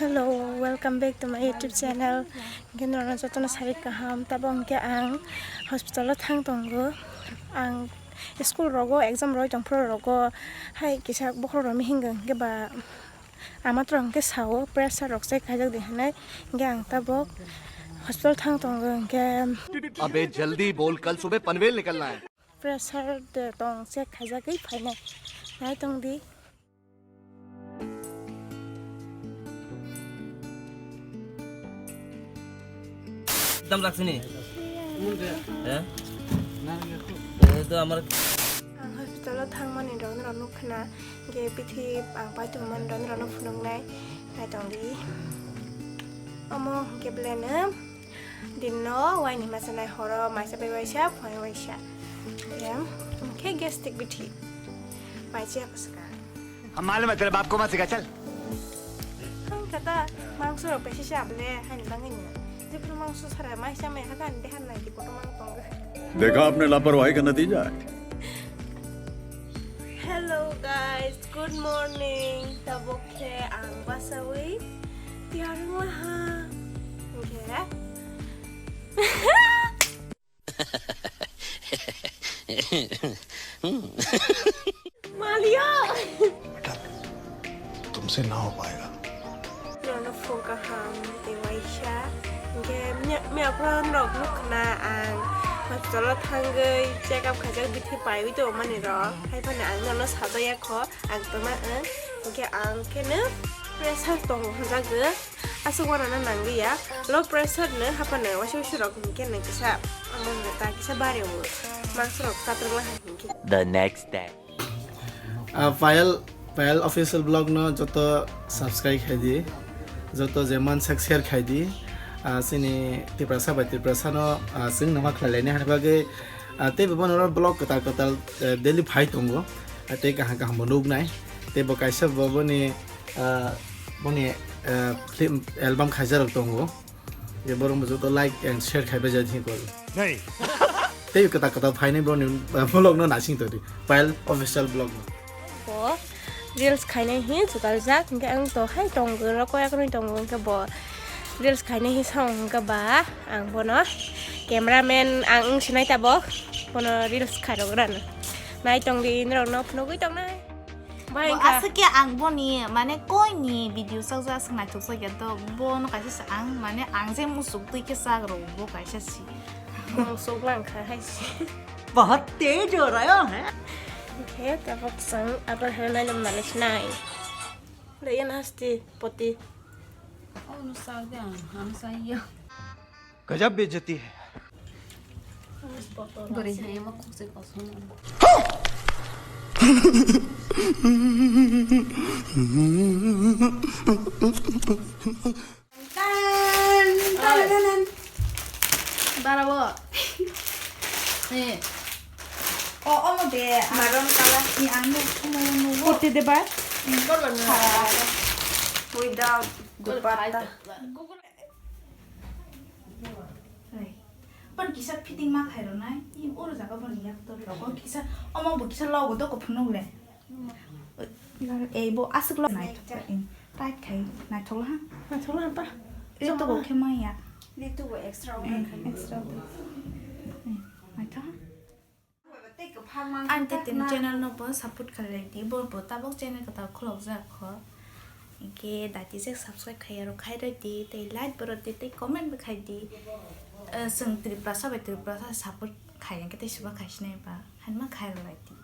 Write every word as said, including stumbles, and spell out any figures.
Hello, welcome back to my YouTube channel. Hwnkhe norokno jotono sari kaham. Tabok hwnkhe ang hospital o thang tongo. Ang school rogo exam roi tongphuru rogo hai kisa bokhorok rok mihingwi hwnkhe ba ama toro hwnkhe sao pressure rok check khaijak di hinwi. Hwnkhe ang tabok hospital thang tongo hwnkhe. अबे जल्दी बोल, कल सुबह पनवेल निकलना है। Pressure de tong check khaijagwi phainai. Nai tong di. একদম লাগছে নি? হ্যাঁ? এই তো আমার Ang hospital o thangmani rok norok nuk khna, hwnkhe bithi ang pai tongmani rok norok phunuknai. Nai tong di. Omo hwnkhe belai no din no waini masa nai horo maisa bai waisa phai waisa. Em, hwnkhe gastric bithi. Pai chiya ko swkang. हम मालूम है तेरे बाप को मत सिखा, चल। Ang kata mangso rok bai sisa abole hani bangani. Jepro mangso sara mai sa mai hagan dehan nai di koto mang tong. देखा आपने लापरवाही का नतीजा है। Hello guys, good morning. Tabok khe ang basawi tiyar wnglaha. Hwnkhe Malio. बेटा, तुमसे ना हो पाएगा। Norokno phone kaham tei waisa. Hwnkhe miya, miya phone rok nuk khna ang hospital o thangwi check up khaijak bithi paiwi tongmani rok. Hai phano ang norokno sajak ya kho, ang tongma wng. Hwnkhe ang kheno pressure tongo hwnjak. Aswk uanana nangwi ya, low pressure no haphano waisa waisa rok hwnkhe nwng kisa omo hwnkhe ta kisa bari o mangso rok chatrwk la hai hwnkhe. The next day. Ah, Payal, Payal official vlog no joto subscribe khai di, joto je mansak share khai di. Ah, chini Tiprasa bai Tiprasa no, ah, chwng no ma khlai laini hani bagwi, ah, tei bo bono vlog kwtal kwtal, eh, daily phai tongo. Ah, tei kaham kaham bo nuknai. Tei bo kaisa bo boni ah, boni, ah, film album khaijarok tongo. Je borok bo joto like and share khaibai jai thik oi. Nei. Tei kwtal kwtal phainai borokni, ah, vlog no naising tongdi. Payal official vlog no. Bo reels khainai hi jutal jak, hwnkhe ang to hai tongo, ro koyak nwi tongo, hwnkhe bo reels khainai hi song hwnkhe ba ang bono cameraman ang wng sinai tabok, bono reels khairok rano. Nai tongdi, norokno phunugwi tongnai. Bai Bo wngkha. Aswk khe ang boni, mane, koini video chakjak aswk naithok chakya to, bono kaisa se ang, mane, ang je musuk twi khe chak rw bo kaisa si. Musuk lang kha hai si. बहुत तेज हो रहा है। Khe tabok chwng abo hai nai nai nai nai. Le yan hasti poti. Oh, no sa de ang, ang sa ya. गजब बेइज्जती है। Bwrwi hai ma khukchwi kosong. Tan, tan, tan, tan. Bara bo. Eh. O, omo de. Maroon color. Ni ang no, omo no. Kurti de ba? Hmm. Without dupatta. Oi. Bon kisa fitting ma khai rwnai. I oro jaga bon yak to rogo kisa. Omo bo kisa logo do ko phunuk le. Ei bo aswk lo naithok in. Tight khai naithok ha. Naithok ha pa. Ei to bo khe ma ya. Ni to bo extra order khai. Extra order. Naithok ha. Ang tei tini channel no bo support khlai di, bo bo tabok channel kwtal khulok jak kho. Hwnkhe daiti je subscribe khai aro khai roi di, tei like bo rw di, tei comment bo khai di. Eh, chwng Tiprasa bai Tiprasa support khai hwnkhe tei suba khai sinai ba, hanma khai rw lai di.